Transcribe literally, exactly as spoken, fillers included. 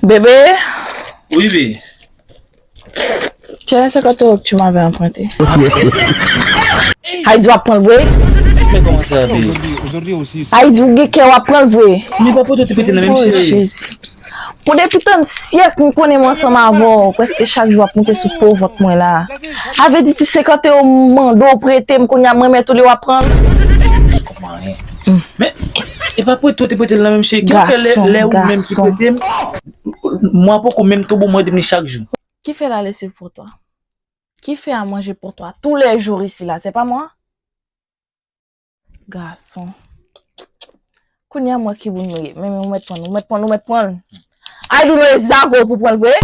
Bébé, Wi, bi. Tiens les cinquante euros que tu m'avais emprunté. Ay di w ap pran l vre? Men kòman sa, bi? Ay di w gen kè w ap pran l vre? Men pa pote te pete nan menm Oh, cheri. Jezi. Pou depi tann syèk m konnen m ansanm avè w, prèske chak jou w ap moute sou po vant mwen la. Avè di ti senkant ewo m mande w prete m, kounye a mwen mèt ou li w ap pran l. Anyen. Men e pa prete te pete l nan menm cheri. Ki fè lè, lè ou menm ki prete m, mwen poko menm tou bon mwen de m li chak jou. Qui fait la lessive pour toi? Qui fait à manger pour toi tous les jours ici là? C'est pas moi? Gason. Kounye a mwen ki moun nou ye. Men men ou mèt pran l, ou mèt pran l, ou mèt pran l. Ay di w nou e zago pou pran l vre?